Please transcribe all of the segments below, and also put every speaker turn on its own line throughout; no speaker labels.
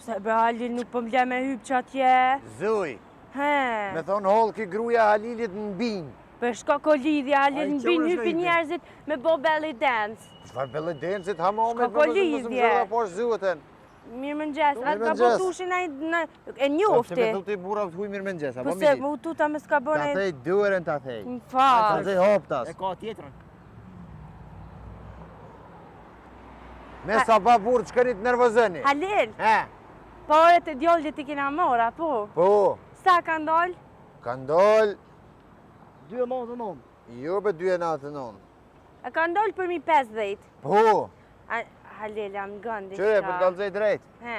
Pse bre Halil nuk po m'le me hyp që atje?
Zuj.
He.
Me thonë hollë ki gruja Halilit në binë.
Po shka ko lidhje, Halil
Ai,
në binë
qërë
hypin
shka
njerëzit me bo belly dance.
Çfarë belly dance-it, ha ma
Shka
me
ko lidhje?
Po zhytën.
Mirë mëngjes,
Mirë
atë ka bo
mëngjes.
tushin ai në- e
Pse
njofti.
me thotë ti burra të huj mirë mëngjes, apo
Po se
mi?
u tuta me s'ka
Ta
bërë
thej dueren ta thej.
Më
Ta
fal.
thej hoptas.
E ka tjetrën.
Me sa ba burrë që kënit nervozëni.
Halil,
He,
paret e djallit i kena marrë, apo?
po,
Sa kanë dalë?
kanë dol,
2,99.
jo be 2,99.
A kanë dalë për mi 50.
Po,
A, Halil, jam gëndi.
qyre, për të kallzoj drejt.
He.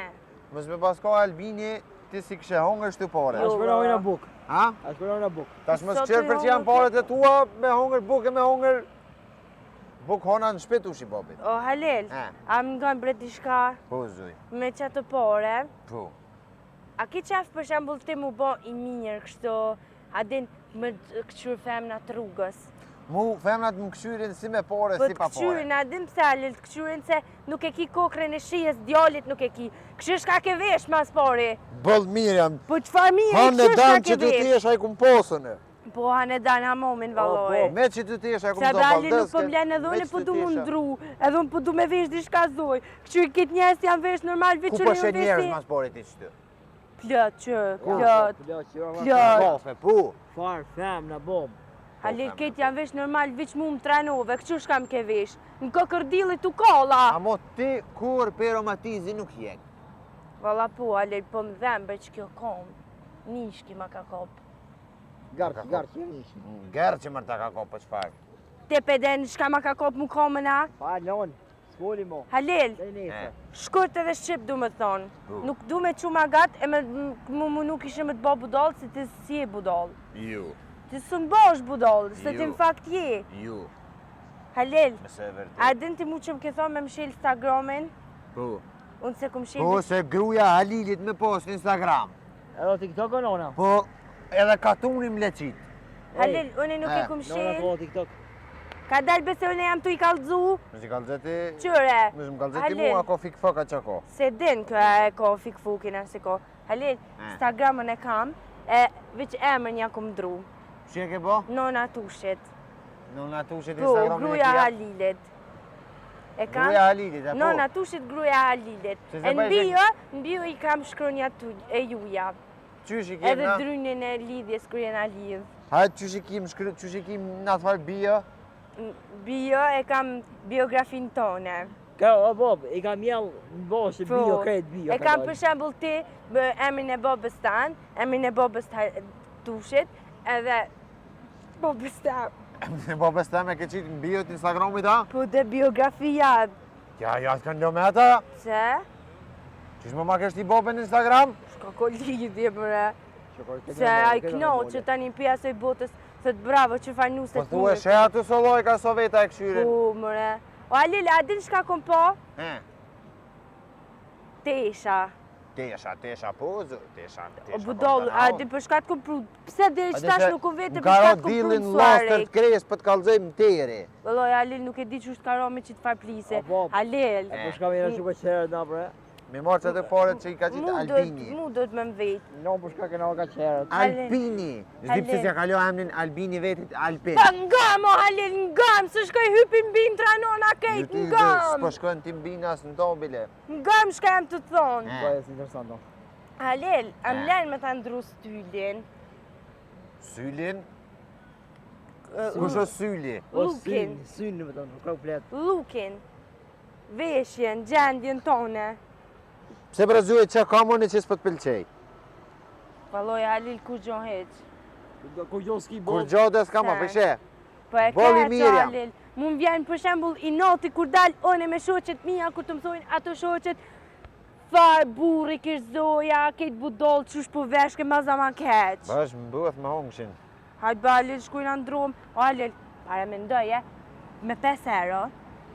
Mos me pas ka Albini, ti si kishe hongër shtu pare.
A shpëra hojna buk.
Ha?
A shpëra hojna buk.
Tash mos
Sot
qërë
i
për që janë
hongër
paret e tua, me hongër bukë e me hongër... Bukë hona në shpit ushi bobit.
O, Halil,
He.
a më ngën bre diçka
Po, zuj,
me që të pore?
po.
A ki qef për shembull ti mu bo i mirë kështu, a din me këqyr femnat rrugës?
Mu, femnat më këqyrin si me pare,
Po
si
të
pa pare.
këqyrin, a din pse Halil të këqyrin se nuk e ki kokrën e shijes, djallit nuk e ki. Këshyr shka ke vesh mas pari?
Bëll mirë jam.
Po çfarë mirë,
Hanë
këshyr shka
dan
ke
që të
vesh?
ti ai kum posën e.
Po hanë dan hamomin valloj.
Po, me që të ti ai kum
Se
do
Halil nuk po m'len edhe unë po du mu ndru, edhe unë po du me vesh diçka zoj. Këqyr këtë njerëz janë vesh normal, veç
Ku
unë
po
jam
she njerëz
vesh si
mas pari ti qëtu?
plot që, plot.
Plot, që
Plot.
Kafe, po.
Far femna bom.
Halil
Po,
këtë janë vesh normal, veç mu më tranove, kështu shka më ke vesh. Në kokërdilli tu kolla.
Amo ti kur për romatizi nuk jek.
Valla po, Halil, po më dhembe që kjo kom. Nishki ma ka kop.
Garq, garq, jeni.
Gërë që mërë ta ka kop për çfarë.
Te peden, shka ma ka kop mu komën a?
Pa lon, s'foli mo.
Halil,
Deri nesër.
shkurt edhe shqip du me thonë.
Po.
Nuk du me qu ma gat e me mu mu nuk ishe me të bo budall, se ti si je budall.
Ju,
Ti s'u bosh budall, se ti
Ju.
në fakt je.
ju,
Halil,
mëse e vërtet.
a din ti mu që më ke thonë me mshel Instagramin?
Po.
Unë se kum shel
Po se gruja Halilit me post në Instagram.
Edhe TikTok o nona?
Po edhe katuni më leqit.
Halil, unë nuk e
E,
kum
Nona
shel.
po TikTok.
Ka dalë bese unë jam tu i kallëzu.
Mos i kallëzoj ti.
Qyre.
Mos më kallëzoj ti
Halil.
mua ko fik foka çka ko.
Se din kë e ko fik fukin a se ko. Halil, Instagramën e kam, e veç emrin ja kum ndru.
Si e ke bo?
Nona Tushit.
Nona Tushit
Po,
Instagramin e
gruja
tija.
Halilit. E kam
Gruja Halilit, apo?
Nona Tushit, gruja Halilit.
Se se
E
bëj
në bio, në bio i kam shkronja tu, e juja.
Qysh i kim
Edhe
na?
drynin e lidhjes kur jena lidh.
Hajde qysh i kim shkry, qysh i kim në atë farë bio?
Në Bio e kam biografin tone.
Ka o bob, i kam jell në boshë
Po,
bio, krejt bio.
E
ka
kam
dalë.
për shembull ti bë, emrin e babës tan, emrin e babës të Tushit, edhe babës tam.
Babës tem e ke qitë në bio të Instagramit, a?
Po dhe biografia,
Ja, ja, s'kanë lo me ata.
pse?
Qysh më ma kesh ti babën në Instagram?
Shka ko lidhje bre.
Shikoj, këtë
Se
normale,
ai
këtë
këno
normale.
që tani pjasoj botës, thot bravo që fal nuse
Po thua she aty solloj ka soveta e këshyrin.
Po mëre. O Alil, a din shka kom po?
He.
Tesha.
Tesha, tesha, po, zu, tesha, tesha.
O budall, a din për shka të kom pru? Pse deri që tash nuk kom vete për shka të kom pru
Në
në
laster
Suarek?
të kres për të kallëzoj më teri.
Vëlloj, Alil nuk e di që është ka me qitë farë plise.
O, bob.
Halil.
E po shka me jera që qerët na bre.
Mi marrë që atë paret që i ka qitë
Mu duhet,
Albini.
mu duhet me më vetë.
No, po shka kena ka qerët.
Albini. S'di pse
Halil.
s'ja kalo emrin Albini vetit Alpin.
Pa ngam, o Halil, ngam, se shkoj hypin bin tranona
Ju
kejt,
ti
ngam.
s'po shkon ti mbin as në to bile.
Ngam shka jam të thonë.
E.
Po e si interesant. o.
Halil, a më
E.
lenë me ta ndru stylin?
Sylin? Kush është syli?
O
Lukin.
syn, syn, më thonë, nuk ka flet.
Lukin, veshjen, gjendjen tone.
Pse bre zuje që kam unë që s'po të pëlqej?
Valloj, Halil, kur gjo heq?
Kur jo s'ki
Kur
bob.
gjo dhe s'kam,
Se.
po she.
Po e
Bolli
ke
mirë
ato,
jam.
Halil. Mu më vjen për shembull i noti kur dal unë me shoqet mia, kur të më thojnë ato shoqet, far burri kish zoja, kejt budall, qysh po veshke ma zaman keq.
Bash më bëhet me hongshin.
Hajde ba Halil, shkojna në drum. O Halil, para mendoj, e, me 5 euro,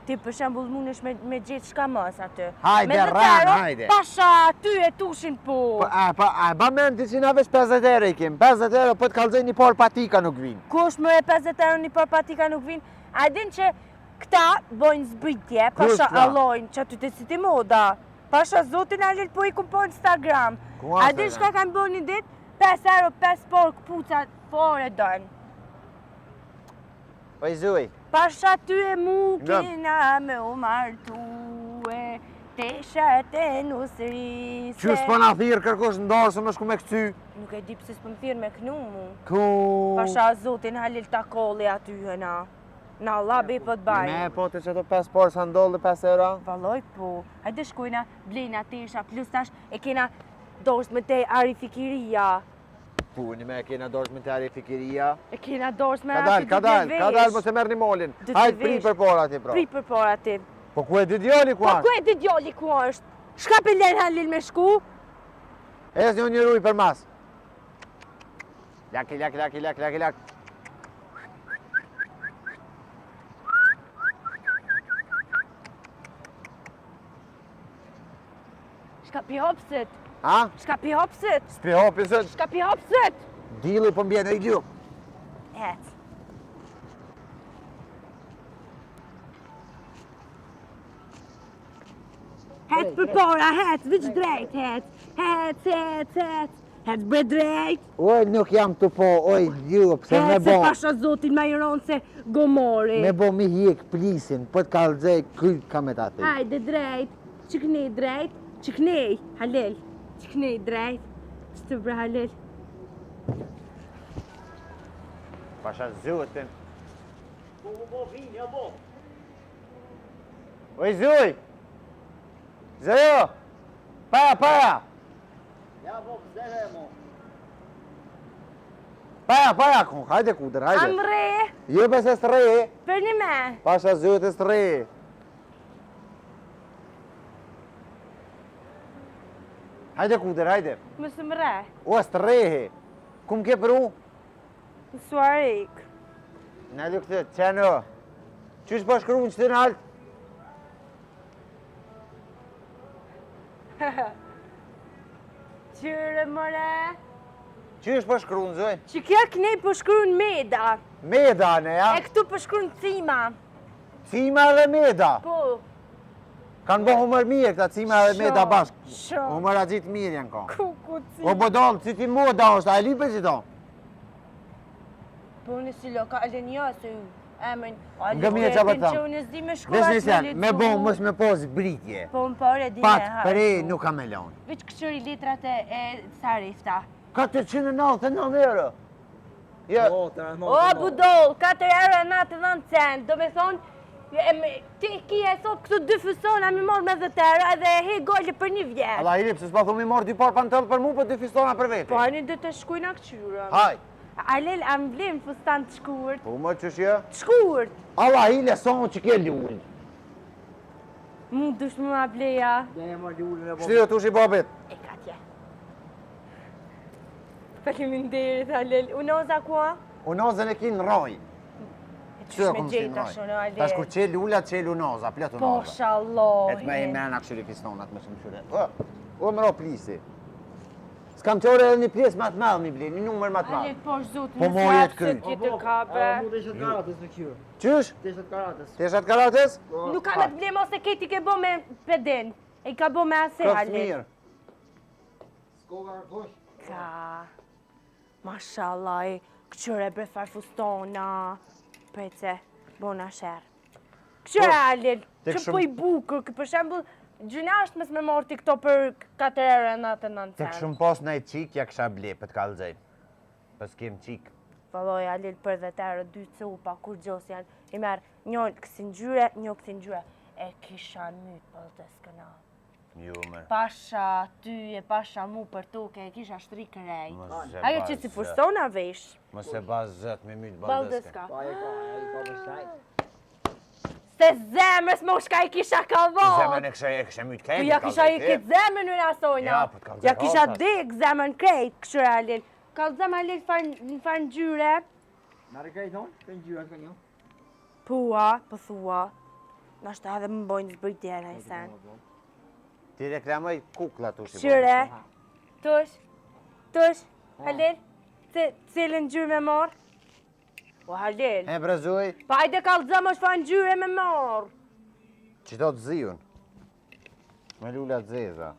ti për shembull mundesh me, me gjetë shka mos aty.
Hajde,
me 10
rran,
euro,
hajde.
Pasha, ty e tushin po.
Po, a, po, a, ba mend ti që na veç 50 euro i kim. 50 euro po të kallzoj një parë patika nuk vinë.
Kush më e 50 euro një par patika nuk vinë? A din që këta bojnë zbritje,
Kush
pasha
këta?
allojnë që aty të si ti moda. Pasha zotin Halil po i kum po Instagram.
Ku
A di
Instagram?
shka kanë bo një dit? 5 euro, 5 por këpuca, por e dojnë.
Po i zuj.
Pasha ty e mu
Nga.
kena me u martue, teshat e nusrise.
Qysh po na thirr kërkush në dorë se më shku me këcy?
Nuk e di pse s'po më thirr me knu mu.
Ku?
Pasha zotin Halil Takolli aty hëna. Na Allah bi po të bajnë.
Me po të që ato 5 porë sa ndolli 5 euro?
Valloj po, hajde shkojna, blejna tesha, plus tash e kena dorës me te Ari Fikiria.
Po, një me e kena dorës me te Ari Fikiria.
E kena dorës me
Ka dal,
aty
ka
dy
dal,
të
ka dal,
vesh.
mos e merrni molin.
Dy të
Hajde pri
vesh.
për para ti pra.
Pri për para ti.
Po ku e di djali ku
Po
është?
ku e di djali ku është? Shka pe len Halil me shku?
Es një një ruj për mas. Lak, lak, lak, lak, lak, lak.
Shka pi hopsit?
Ha?
Shka pi hopsit?
S'pi hopi se
Shka pi hopsit?
dilli po mbjen e gju.
Hec. Hec për para, hec, viç drejt, hec. Hec, hec, hec. Hec bre drejt.
Oj, nuk jam të po, oj, gju, pse me
Hec se
bo.
pasha zotin ma i ronë se gomori.
Me bo mi hjek plisin, po të kallxej kryt ka me ta thi.
Hajde drejt, qiknej drejt, qiknej, Halil, qiknej drejt, që të bre Halil.
Pasha zotin.
Po, po, po, vinë, ja, po.
Oj, zuj! Zejo! Para, para!
Ja, po, pëzere, mo.
Para, para, ku, hajde kudër, hajde.
Amre,
Jo pse s'rre,
për një me.
pasha zotin s'rre. Hajde kudër, hajde.
Më së më re,
O, s'rrehe. Ku më ke pru?
në suarik.
Na lu këtë, qeno. Qysh po shkruan që të nalt?
Qyre mëre.
Qysh po shkruan zoj?
Që kjo knej po shkruan Meda,
Meda ne, ja?
e këtu po shkruan Cima.
Cima dhe Meda.
Po,
Kanë bo humor mirë këta Cima dhe Meda
Sho,
bashkë.
sho.
Humor agjit mirë janë kanë.
ku ku Cima.
O bodol, si ti moda është, a e lipe si to?
Po unë si lokalin jo, se emrin.
Nga mirë qa po të
Që
tham.
unë s'di me shkruat
Vesh
me
një sen, me bo,
lexu.
mos me po zbritje.
Po unë pare di me
Pat
hartu.
pre nuk ka me lonë.
Veç këqyri letrat e, e Sarifta.
499 euro. Jo,
Po, të rëndon.
O, budol, 4 euro e 99 cent, do me thonë, e, me, ti ki e sot këtu dy fustona mi morë me 10 euro edhe e he gole për një vjetë.
Allah i pse s'pa thu mi marr dy par pantoll për mu, po dy fistona për vete.
Po, ani do të shkujna këqyrëm.
Haj.
Alel, a më vlen fustan të shkurt?
Po më qysh jo?
Të shkurt!
Allah i son që ke lul.
Mu dush më ma bleja.
Ne e marrë lulën e po.
Shtire tushi babit.
E ka tje. Faleminderit, Alel. Unoza kua?
Unozën e ki në roj.
E
Qysh
qysh
e
me
kom si
gjejta
në roj?
shumë, Alel.
Tash kur qe lula, qe unoza, plot
Po,
unoza.
shallohi.
E të me i mena këshyri fistonat me shumë këshyri. O, o më ro plisi. S'kam qore edhe një pjesë ma të madh mi ble, një numër ma të madh.
Alel, po, zotë,
Po, mo jetë kryt.
Tjetër kape.
Mu të ishet karatës me qyrë.
Qysh?
Të ishet karatës.
Teshat karates?
Nuk ka me të ble mos e keti ke bo me pedin. E ka bo me ase,
Këft
Halil.
mirë.
S'ko ka kërkosh.
Ka. Mashallah, e këqyre bre far fustona. Prece, bona sherr. Këqyre,
Po,
Halil,
tek
që
shumë-
po i bukur, kë për shembull, gjyna është mos me marrë ti këto për 4 euro e 99
Tek
cent.
shumë pas në qik, ja kësha ble, për të kalzej. Po s'kem qik.
Valloj, Halil, për 10 euro, dy cupa, kur gjos janë, i merr një kësi ngjyre, një kësi ngjyre. E kisha myt, po të s'këna.
Ju mër.
Pasha ty e pasha mu për toke, e kisha shtri krej.
Mos e
Ajo
ba
që si
zët.
fustona vesh,
Mos e ba zët me myt baldeska.
baldeska.
Pa e ka, e ka për shajt.
Se zemrës mo shka i kisha kavot.
Zemrën e kisha e kisha myt krejt.
Po ja kisha i këtë zemrën në rasojna.
Ja, po të kallzoj
Ja kisha
haptas.
dek zemrën krejt, këshyre Alil. Kallzëm Alil far, në farë ngjyre.
Marrë krejt thonë, të ngjyra të ka një.
Pua, po thua. Nashta edhe më bojnë zbritje në i sen.
Ti reklamoj kukla tushi.
Këshyre, tush, tush, Halil, cilën ngjyrë me marr? O Halil,
E brezuj,
pa hajde kallzëm është farë ngjyre me marr.
që do të ziun. Me lula të zeza.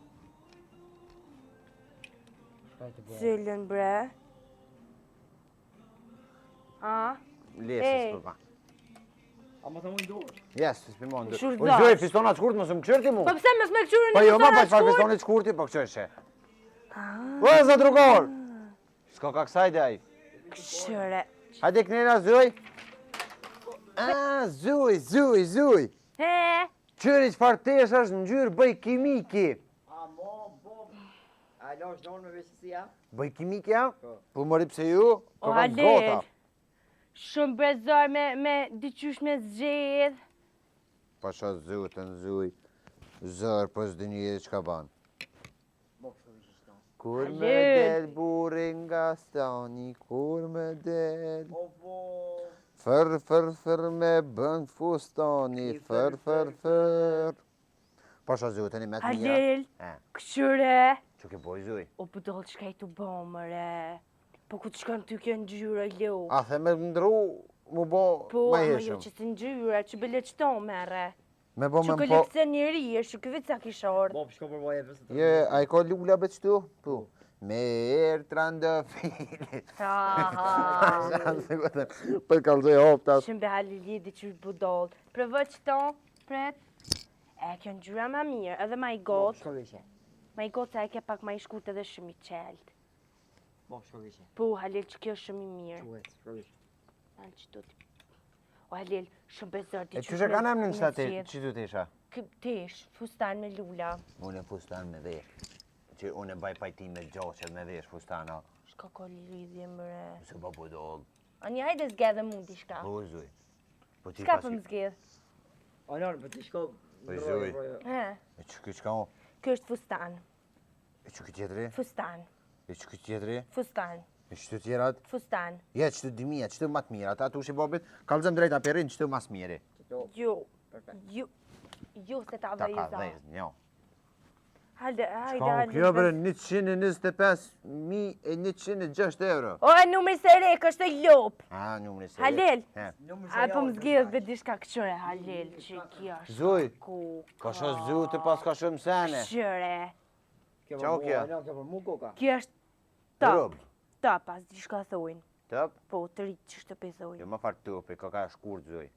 Cilën bre? A?
Lese s'po pa.
A më të mund dorë?
Yes, s'pi mund dorë. Po gjoj fistona të shkurt, mos më kqyr ti mu.
Po pse mos më kqyrin
Po jo, ma pa çfarë fistoni të shkurti, po kqyr she.
Ah.
Po za drugor. S'ka ka kësaj daj.
Kqyre.
Hajde knera zuj. Ah, zuj, zuj, zuj.
He.
Qyri çfarë tesh është ngjyrë bëj kimiki.
A mo, bo. A lash dorën me veshë si ja?
Bëj kimiki, ja?
Po.
Po mori pse ju?
O
Po kam
Halil.
gota.
Shumë bre zor me, me diqysh me zgjedh.
Pasha zutën, zuj. Zor, po s'di njeri çka ban.
Bo, kështu veshë qëto.
Kur me
Halil.
del burri nga stani, kur me del
O, bo.
Fër, fër, fër me bën fustani, fër, fër, fër Pasha zutën i me të mira
Halil,
E,
kqyre.
që ke boj zuj?
O budall çka i tu bo mëre. Po ku të shkon ty kjo ngjyra lo?
A the me ndru, mu bo
Po,
ma
ama jo
heshëm
që si ngjyra, që bele qëto mere.
Me bo
Që
me mpo
kolekcion i ri është, që ky vetë sa kish ardhë.
Bo, shko për boje 53.
Je, a i ka lula be qëtu? Po Me erë trëndëfilit
Ha, ha.
Për kalzoj hoptas
Shumë be Halili që është budall. Provo qëto, pret. E, kjo ngjyra ma mirë, edhe ma i
Bo,
gotë.
shko veshë.
Ma i gotë se e ke pak ma i shkurt edhe shumë i qeltë.
Bo, shko veshë.
Po, Halil, që kjo është shumë i mirë.
Quhet, shko veshë.
Al që do t'i... O, Halil, shumë bezor
E qysh e kanë emrin qëta te, që tu tesha?
Kë tesh, fustan me lula.
Unë e fustan me vesh. Që unë e baj pajtim me gjaqet me vesh fustana.
Shka ka lidhje mëre.
Se ba budall.
A një hajde zgedhe mu diçka.
Po zuj. Po ti
Çka
pas...
po më zgedh?
O, nërë, po ti shko...
Po, zuj.
He,
E që ky çka o?
ky është fustan,
E që ky tjetri?
fustan,
E që ky tjetri?
fustan,
E që të tjerat?
fustan.
Je, që të dymija, që të më të mira, ata tushi babit, kallzëm drejt aperin që të mas miri.
Qëto,
Jo,
perfekt.
jo, jo se ta
Ta
vej
ka
za.
dhezë, njo.
Hajde, hajde,
Ka u
hajde.
kjo bre 125.106 euro.
O, e numri serek është e lop.
A, numri se.
Halil.
He.
Numër se
A po më
javë,
zgjedh be diçka kqyre, Halil, që kjo është.
Zuj.
Ku
Ka shë zu të pas ka shumë sene.
Kqyre.
Kjo
Qa o
për
kjo?
mua, no, kjo për mu koka.
Kjo është top,
Rob.
top, as diçka thojnë.
Top?
Po, të rritë që shtëpi thojnë.
Jo më farë topi, ka ka shkurt zuj.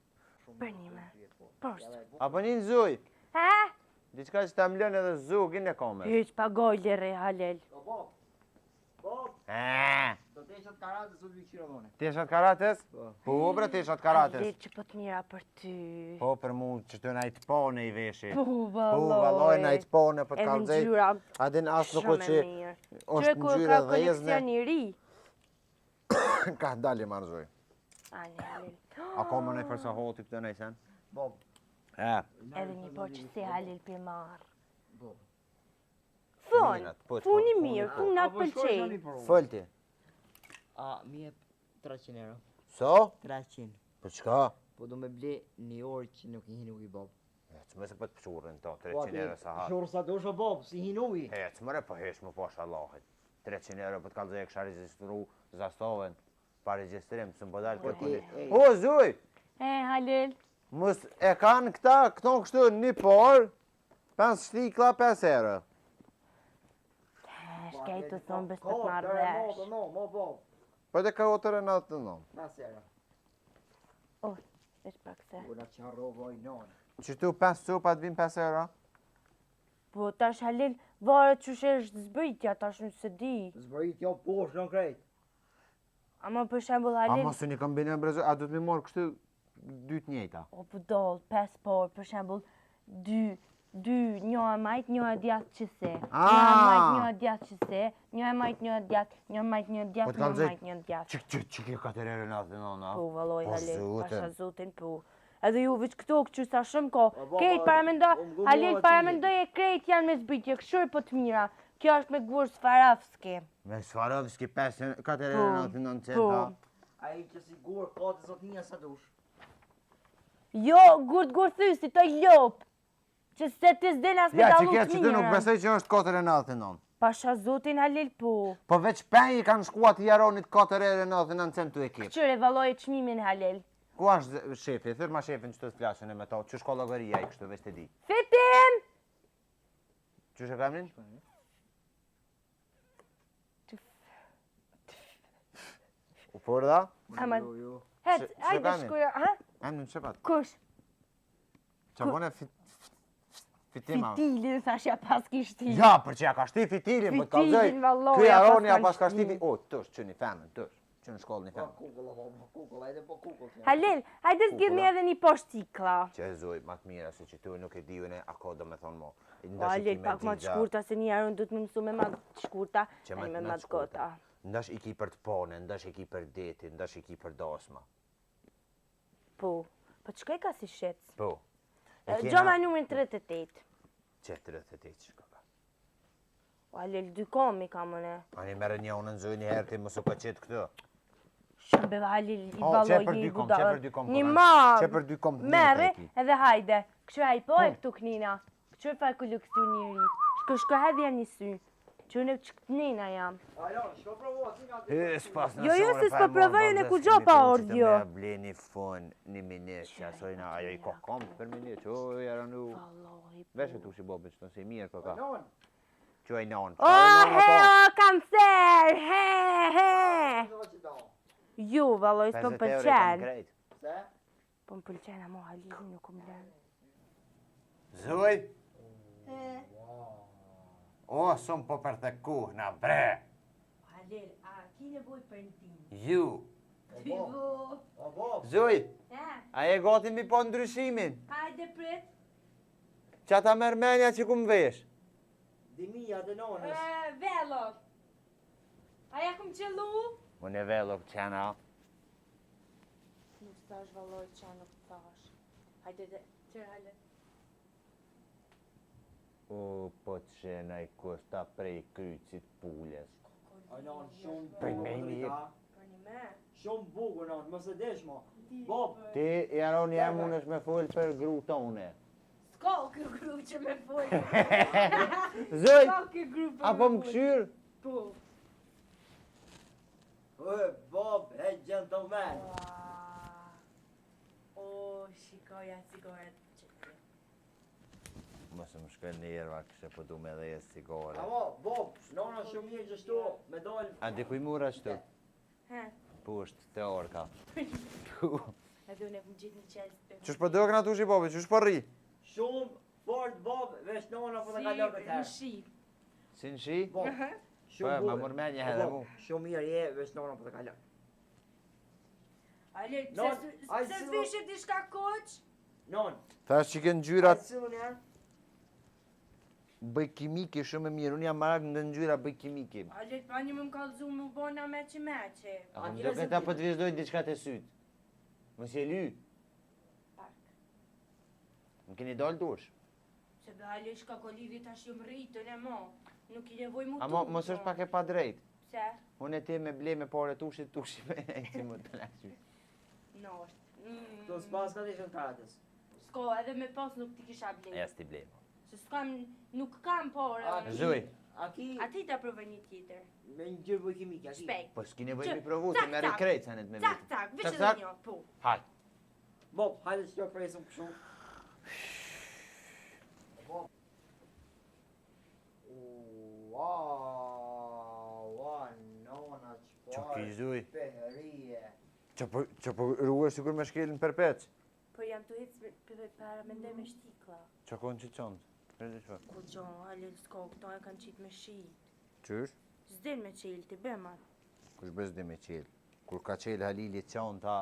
Për një me. Po, është.
A po një zuj?
Ha?
Diçka që ta mlën edhe zugin e kome.
Hiq pa gojle re, Halil.
Po, bo. Bo,
Eee,
do të ishat karatës, do të vi këshira dhone.
teshat karates?
Po.
Po, bre, teshat karates.
Halil që po të mira për ty.
Po, për mu që të na i të pone i veshi.
Po,
Po, valloj na i të pone për të
Edhe
kallzej.
ngjyra
A din as nuk o
shumë
që
e mirë.
është
Qyre kur
ngjyrë
ka
dhezne,
kolekcion i ri.
ka dali marrëzoj.
Ani, Halil.
A ka më në farë hoti këtë në i sen?
Bo,
E,
Edhe një po që si Halil për marrë.
bo.
Fon,
Mirat, po,
funi
po,
mirë,
po.
fun
A,
atë
po shko
pëlqej.
shani për unë.
Folti.
A, mi jep 300 euro.
So?
300.
Po çka?
Po do me ble një orë që nuk i hin uji, bob.
E, që më se po të pëshurën to,
Po
300 euro sa ha.
Shurë sa dush, o bob, si hin uji.
E, që mëre po hesh më poshtë Allahit. 300 euro po të kallzoj e kisha regjistru zastoven pa regjistrim, s'm po dal
Po
këtë
ti,
kundit.
ej.
O, zuj!
E, Halil.
Mos e kanë këta, këto kështu një por, 5 shtikla, 5 euro.
E, shkej të thonë bes të të marrë vesh.
No, mo, bob,
Po dhe 4,99.
5 euro.
Oh, veç pak se.
Po na qarrova i nonë.
Qëtu 5 copa të vinë 5 euro?
Po, tash Halil, varet qysh është zbritja, tash unë se di.
Zbrit jo poshtë në krejt.
Ama për shembull
A
Halil,
mos të një kombinim brezo, a do të mi morë kështu dy të njëjta?
o budall, 5 por, për shembull, dy, dy, një e majt, një e djathtë që se. Një e majt, një e djathtë që se, një e majt, një e djathtë, një e majt, një e
Po
djathtë,
të
një e
kallzoj-
majt, një e djathtë.
Që që që kjo 4 euro 99, a?
Po, valloj,
Po,
Halil,
zotin.
pasha zotin, po. Edhe ju veç këto këqyr sa shumë ko.
Po, po,
Krejt
po,
paramendo,
po, më
Halil
gumova
paramendoj e krejt janë me zbritje, këshur po të mira. Kjo është me gur Swarovski.
Me Swarovski 5 4
Po,
euro 99
po.
centa.
Ai që si gur ka të zotnia sa dush.
Jo, gur të gur thysi, të lop. Që se ti s'din as me
Ja, që
dallu
kjo
të
që ti nuk
mirën.
besoj që është 4,99.
Pasha zotin Halil, po.
Po veç penj i kanë shku aty jaronit 4 euro 99 cent të ekip.
Qyre valloj çmimin Halil.
Ku është shefi? Thirr ma shefin që të flasin e me to. Që shkolla llogaria i kështu veç të di.
Fitim!
Qysh e ka emrin? U por da?
Aman.
Jo, jo.
Het,
Se-
hajde
se kam
shkuja, ha?
Emrin që pat?
Kush?
Qa bone fit, fitima?
Fitilin, thash ja pas kishti.
Ja, për që ja ka shti fitilin, po të kallzoj.
Fitilin, vallahi,
Ky
ja pas
Aroni ja
kanë
pas ka shti
shti.
fi... O, tush, që një femën, tush. Që në shkollë një
Po
femën.
kukull, po po, kukull, ajde po kukull.
Halil, hajde zgjidhni
Kukulla.
edhe një poshtikla.
Që e zoj, ma të mira, se që tu nuk e di une, a ko do me thonë mo.
Po Halil, pak ma të shkurta, se një herë unë du të më mësu me ma të shkurta,
Që
e me ma të gota.
Ndash i ki për të pone, ndash i ki për detin, ndash i ki për dasma.
Po, po çka i ka si shec?
Po. E kena-
Gjoma numrin 38.
Që 38 që ka.
O, Halil, dy komi kam unë.
Ani merë një unë në zoj një herë ti mos u ka qetë këtë.
Shumë be Halil, i
O,
balloj
që për
i
dy kom,
budallë.
që për dy kom,
Një
po,
ma.
që për dy kom të njëjta
Merre
e ki.
edhe hajde. Kështu ai po e këtu knina. Kështu e fal këtu njëri. Shko shko hedhja një sy. Që unë që knina jam.
Ajo, shko provo, si ka
E, s'pas në
Jo, jo,
sore,
se
pa
s'po
e morë,
provoj unë
vëndës,
ku gjo
kemi
pa
punë që
ordh,
të
jo.
Me ble një fon, një minit, që asojna, ajo i ka kom për minit, o, jaranu.
Vallahi. po.
Vesh e tushi bobin, që se i mirë ka ka.
Non,
Që ai non.
O, he, o, kancer, he, he.
do të do.
Ju, valloj, s'po më pëlqen.
Se?
Po më pëlqen, amo Halili nuk më lën.
Zoj? O, sëm po për të kuh, na bre.
Halil, a ki nevojë për ndihmë?
Ju.
Ti vo.
O Bob,
Zoj,
He,
a e gati mi po ndryshimin?
hajde prit.
Qa ta merr menja që ku më vesh?
dimia të nonës.
E, velo. A ja kum qellu?
Unë e velo qena.
Nuk thash valloj qa nuk thash. Hajde dhe, qërë hajde.
O, po qena i kosta prej kryqit pulles.
O non, shumë
Prej
bukur,
me
po
mirë.
drita.
Për një me.
Shumë bukur non, mos e desh mo. Bob,
Ti, Jaroni, jam unë është me fol për gru tone.
S'ka kë gru që me fol.
Zoj,
S'ka kë gru për
apo
me
më
fol.
këshyrë?
Po.
e Bob, e gentleman.
Ua. O, shikoja cigaret. që-
Mos më shkoj në erva, kështë po du me dhe jesë cigare.
Amo, Bob, nona shumë mirë qështu, me dol.
A dikuj mura qëtu?
He.
Pusht, të orka.
Edhe unë e kum gjetë një qelë.
Qysh po dëkna tushi bobi, qysh po rri?
Shumë fort Bob, vesh nona po të kalon këtë
Si, në
herë.
shi.
Si në shi?
Bob,
Po,
shumë
ma
bukur.
mur menja
O,
edhe
Bob,
mu.
Shumë mirë je, vesh nona po të kalon.
Ale, pse
Non,
s-
ai
pse
sillo-
s'veshe diçka koq?
Non,
Thash që ke
ai
ngjyrat
sillu një herë?
bëj kimiki shumë e mirë, unë jam marak në ngjyra bëj kimiki.
Ale, pa një më më kallëzu më bona meqi meqi.
A
A
më
kire
do
se
këta
ti-
po të vjezdoj diçka te syt. Mos je ly.
Pak.
Më keni dalë dush.
Se be Ale, shka ka lidhje tash jom rritën e mo. Nuk i nevoj mu
Amo
tut,
mos është
mo.
pak e padrejt.
Pse?
Unë e ti me ble me pare tushit, tushi me e ti më të lashë.
No, është. Mm.
Këto s'pas ka të ishën karatës.
S'ko, edhe me pas nuk ti kisha ble.
Ja s'ti blej. mo.
Se s'kam, nuk kam pare.
A
unë.
ki-
Zoj.
A ki
A ti ta provoj një tjetër.
me një gjyrë bëj kimike, a ki?
Shpejt.
Po s'ki nevojë
Që-
mi provu,
cak,
ti merri
cak.
krejt sanet me
Cak,
vete.
cak, veç
Cak,
edhe
cak.
një, po.
Hajt.
Bob, hajde që të presim kështu. Bob. Ua, ua, nona
Që
çfarë
ki zoj?
Pehrije.
Që po, që po ruhesh sikur me shkelën përpec.
Po jam të hec me- pe- pe- para mendoj me shtikla.
Që konë që qëndë? Për çfarë?
Ku gjo, Halil, s'ko, këto e kanë qitë me shit.
Qysh?
S'din me qelë, ti bëma.
Kush bëz di me qelë? Kur ka qelë Halili qanta,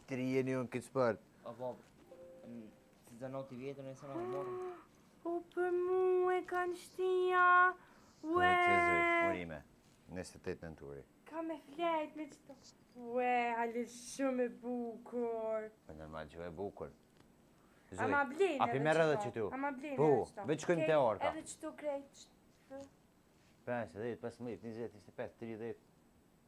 tri jeni unë këtë sport.
O Bob, mm, si zanoti vjetër në sena morëm.
O, për mu e kanë shtia. Ue,
Urime, 28 nëntori.
ka me flejt me qëto. Ue, Halil, shumë e bukur.
Po normal që e bukur.
A ma blejnë
a pi merr edhe qëtu?
A ma blejnë
Po,
edhe qëto.
veç shkojmë te
Okej,
orka.
Edhe qëtu krejt. qëtu.
5, 10, 15, 20, 25, 30,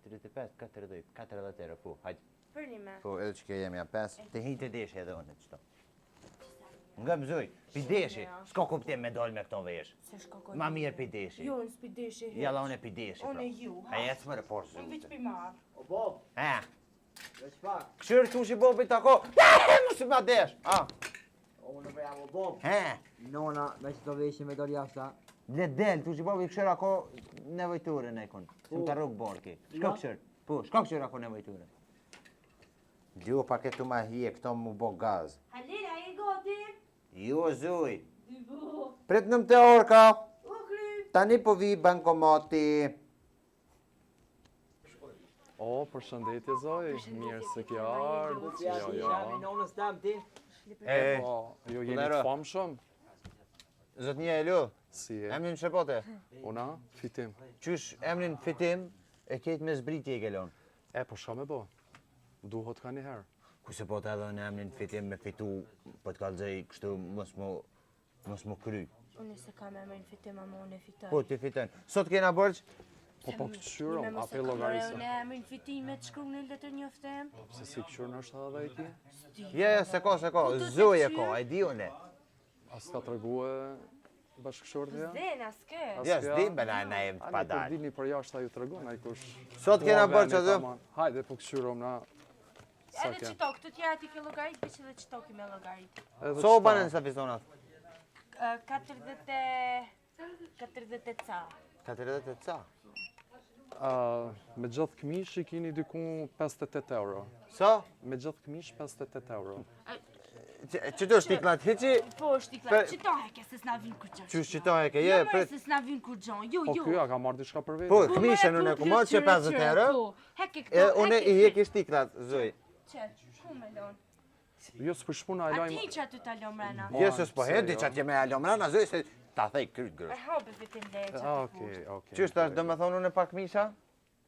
35, 40, 40 euro, po, hajde.
Për një me.
Po, edhe që kjo jemi a 5, të hi të deshi edhe unë qëto. Nga më zoj, pi deshi, s'ka kuptim me dal me këto vesh.
Se shko ko
Ma mirë pi deshi.
Jo, unë s'pi deshi hiç.
Jalla unë e pi deshi, pra.
Unë e ju, ha.
A ecë më report
Unë veç
zute.
pi marr.
O Bob,
E,
veç pak.
këshyrë tushi bobit tako, mos ma desh. A.
Unë për jam o bob.
He.
Nona, me që të veshë me dal jashta.
Le del, tu që babi këshër ako nevojtore në e kon. Se më të rrugë barki. Shko
Ja.
këshër. Po, shko këshër ako nevojtore. Ljo pa këtu ma hije, këto mu bo gaz.
Halil, a je gati?
Jo, zuj.
Dy bo.
Prit në më të orka.
U kry.
Tani po vi bankomati.
O, përshëndetje Zoj, mirë se ke ardhur.
Po ja
Jo,
di
jo.
jam i nonës tam ti.
E,
Po, jo jeni
Lero.
të famshëm.
zotnia e lu,
Si je?
emrin që pote.
Una, fitim.
Qysh emrin fitim, e ketë me zbritje i kelon.
E, po shka me bo? Duhet ka një herë.
Ku se po të edhe në emrin fitim me fitu, po të kalzej kështu mos mu, mos mu kry.
Unë se kam emrin fitim, ama unë e fitoj.
Po, ti fiton. Sot kena borxh,
Po po këqyrëm,
Nime
a
mos
pe
e kam
llogarisë.
Unë emrin fitim me të shkru në letër njoftim.
Se si këqyrën është edhe i ki?
Ja, ja, se ka, se ka,
Po, do të
zoj e ka,
kqyr.
e di unë.
A s'ka tregue bashkëshortja?
Zena, s'ke.
A
Ja,
s'ka?
s'di, me na na jem të
A ne
pa
kur
dalë.
dilni për jashtë, a ju tregon, ai kush...
Sot kena
Mua
borxh
veni,
aty.
tamam. Hajde, po këqyrëm na... Sa
Edhe
ke?
qëto, këto tjera ti ke llogarit, veç edhe qëto ki me llogarit.
Edhe
So u
qëta.
banën sa fistonat?
Ë, 40 e... 40 e ca.
40 e ca.
A, me gjithë këmish i kini diku 58 euro.
So?
Me gjithë këmish 58 euro.
Që që të shtiklat hiqi,
Po, shtikla,
Për-
qëto e ke se s'na vin kur gjon.
që shqito e ke,
Jo,
je,
more
prit.
se s'na vin kur gjon, jo,
Po
jo.
ky a ka marrë diçka për vete?
Po,
Po,
këmishën
more,
unë e
po,
ku marrë që
qyre,
50
qyre,
euro.
Po, heke këto,
E, unë
heke
i
këto.
heki shtiklat, zoj.
Që, ku me lon?
Jo, s'po shpuna e
A
lajmë.
ti që aty ta lon mrena?
Po,
Jo, se s'po
pse
hedi
jo?
që atje me alomrana, zoj, se ta thej kryt
E
grësh.
hape fitim le që
Ah,
aty
Okej, okej.
Qysh tash, do me thonë unë e pak misha?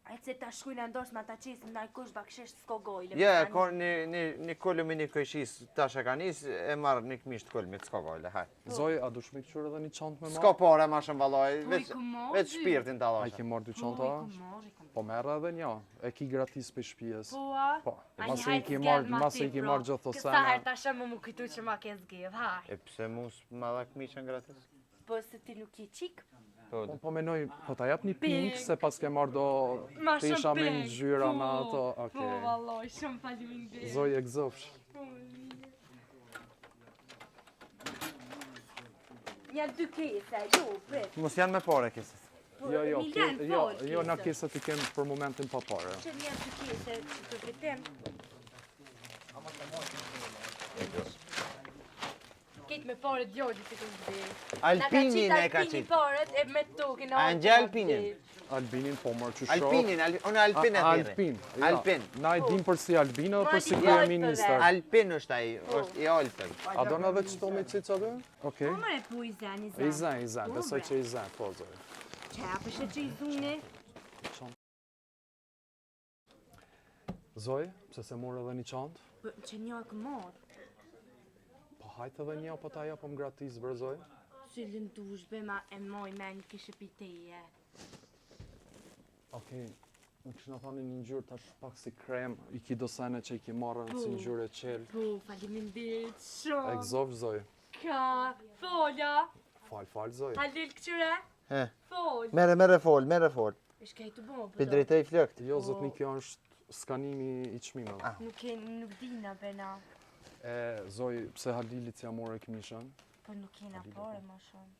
A se ta shkujnë në ndosh me ata qesim, na i kush bakshesh s'ko gojle.
Ja, e ka një, një, një kolëm i një kojshis, tash e ka nis, e marr një këmish të kolmit, s'ka gojle, haj.
Zoj, a dush me këqyr edhe një çantë me
S'ka
marr?
pare ma shumë vallaj,
Po, i
veç,
ku marr,
veç
dy.
shpirtin ta
A i
dhasha.
ke marrë dy
Po,
çanta?
i ku marr, i ku
Po merr edhe një, e ki gratis për shtëpisë.
Po, a?
Po,
A
masi
një
i
hajt
ke
zgjedh
marrë,
ma
masi i ke
tepro.
marrë gjithë
Kësa
sene.
herë tash më mu kujtu që ma ke zgjedh, haj.
E pse mu s'ma dha këmishën gratis?
Po se ti nuk je qik,
Po,
Po po menoj, po ta jap një pink
Pink.
se pas ke marrë do
ma shumë
tesha me
pink.
ngjyra me
Po,
ato.
Po,
Okej.
valloj, shumë faleminderit.
Zoj e gëzofsh.
Po, më mirë. Janë dy kese, jo, prit.
Mos janë me pare keset.
Po,
Jo, jo,
mi
ke,
lanë
jo,
fol
jo, na
kese.
keset i kem për momentin pa pare.
Që janë dy kese që të fitim. Ketë me pare djalit që të zbir.
Alpinin e ka
Alpini
qitë.
paret e me tokën
A e ngja Alpinin?
Albinin po marr që shoh.
Alpinin, Al, unë Alpin e thirri.
Alpin. jo.
Alpin.
Na e dim për si Albin edhe
Ma
për si
di
kryeministër.
Alpin është ai, është i Alpin.
A do edhe qëto me qitë aty? Okej.
Po mëre po i zen, i zen.
I zen, i zen,
Po,
besoj
bre.
që i zen, po zoj.
Që a përshe që i zuni?
Zoj, pse se morë edhe një çantë?
Po, që një e kë marrë.
Po hajt edhe një, po ta japëm gratis, bre Zoj.
Si lëndush, be ma e moj me një kishe piteje.
Okej, më kështë në thani një ngjyrë tash pak si krem, i ki do sene që i ki marrë si ngjyrë e qelë.
Po, faleminderit shumë.
E gëzof, Zoj.
Ka, fola.
Fal, fal, Zoj.
Halil këqyre?
He.
Fol.
Mere, mere fol, mere fol.
Është kaj të bo, po
Pi drejtoj flokët.
Jo, zotni, kjo është skanimi i çmimeve.
Ah.
Nuk e, nuk dina be na.
E, Zoj, pse Halilit s'ja more këmishën?
Po nuk kena pare ma shumë.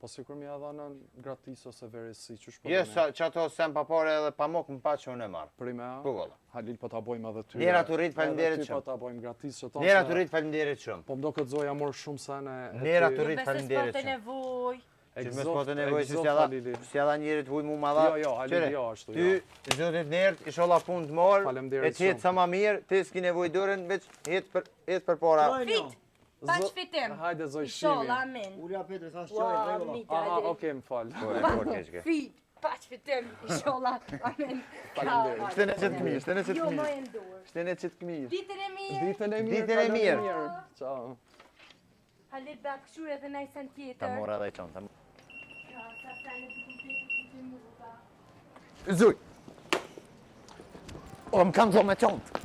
Po sikur më ja dhanë gratis ose veresi, qysh po
Jo,
doni?
sa që ato sem pa pare edhe pamok më pa që unë e marr.
Prime, a?
Po valla.
Halil po ta bojmë edhe ty.
Nera të rrit, faleminderit
Edhe ty po
shumë.
ta bojmë gratis që tonë.
Nera
se-
të rrit faleminderit shumë.
Po më do këtë zoja morë shumë sene. e
Nera
ty-
të rrit
Besë
faleminderit
s'po të
shumë.
nevoj.
E
Që më
gëzoft-
s'po të
e
nevojë që
gëzoft,
s'ja dha,
Halili.
s'ja dha njerit huj mu ma dha.
Jo, jo, Halili,
Qyre,
jo, ashtu,
Ty,
jo.
zotit nert, isholla punë të marr,
Faleminderit
e qetë
shumë.
sa ma mirë, ti s'ki nevojë dorën, veç ec për ec përpara.
Fit, paç
Zo-
fitim.
Hajde zoj
Isholla,
shimi.
amen.
Ulja Petri sa
Ua,
shqoj rregulla.
mita,
Aha,
hajde.
okej, më fal.
Po, e por keq ke.
Fit, paç fitim. Isholla, amen.
Faleminderit.
Shtene qet këmishë, shtene qet
Jo, më
këmishë.
e ndorë.
Shtene qet këmishë.
Ditën e mirë.
Ditën e mirë.
Ditën e
kaloni
mirë.
Ciao.
Halil ba këshyre edhe naj sen tjetër.
Ta mora edhe çon, ta.
Ka, sa sene të kompletit që ti mora.
Zuj. O, më kam zonë me qontë.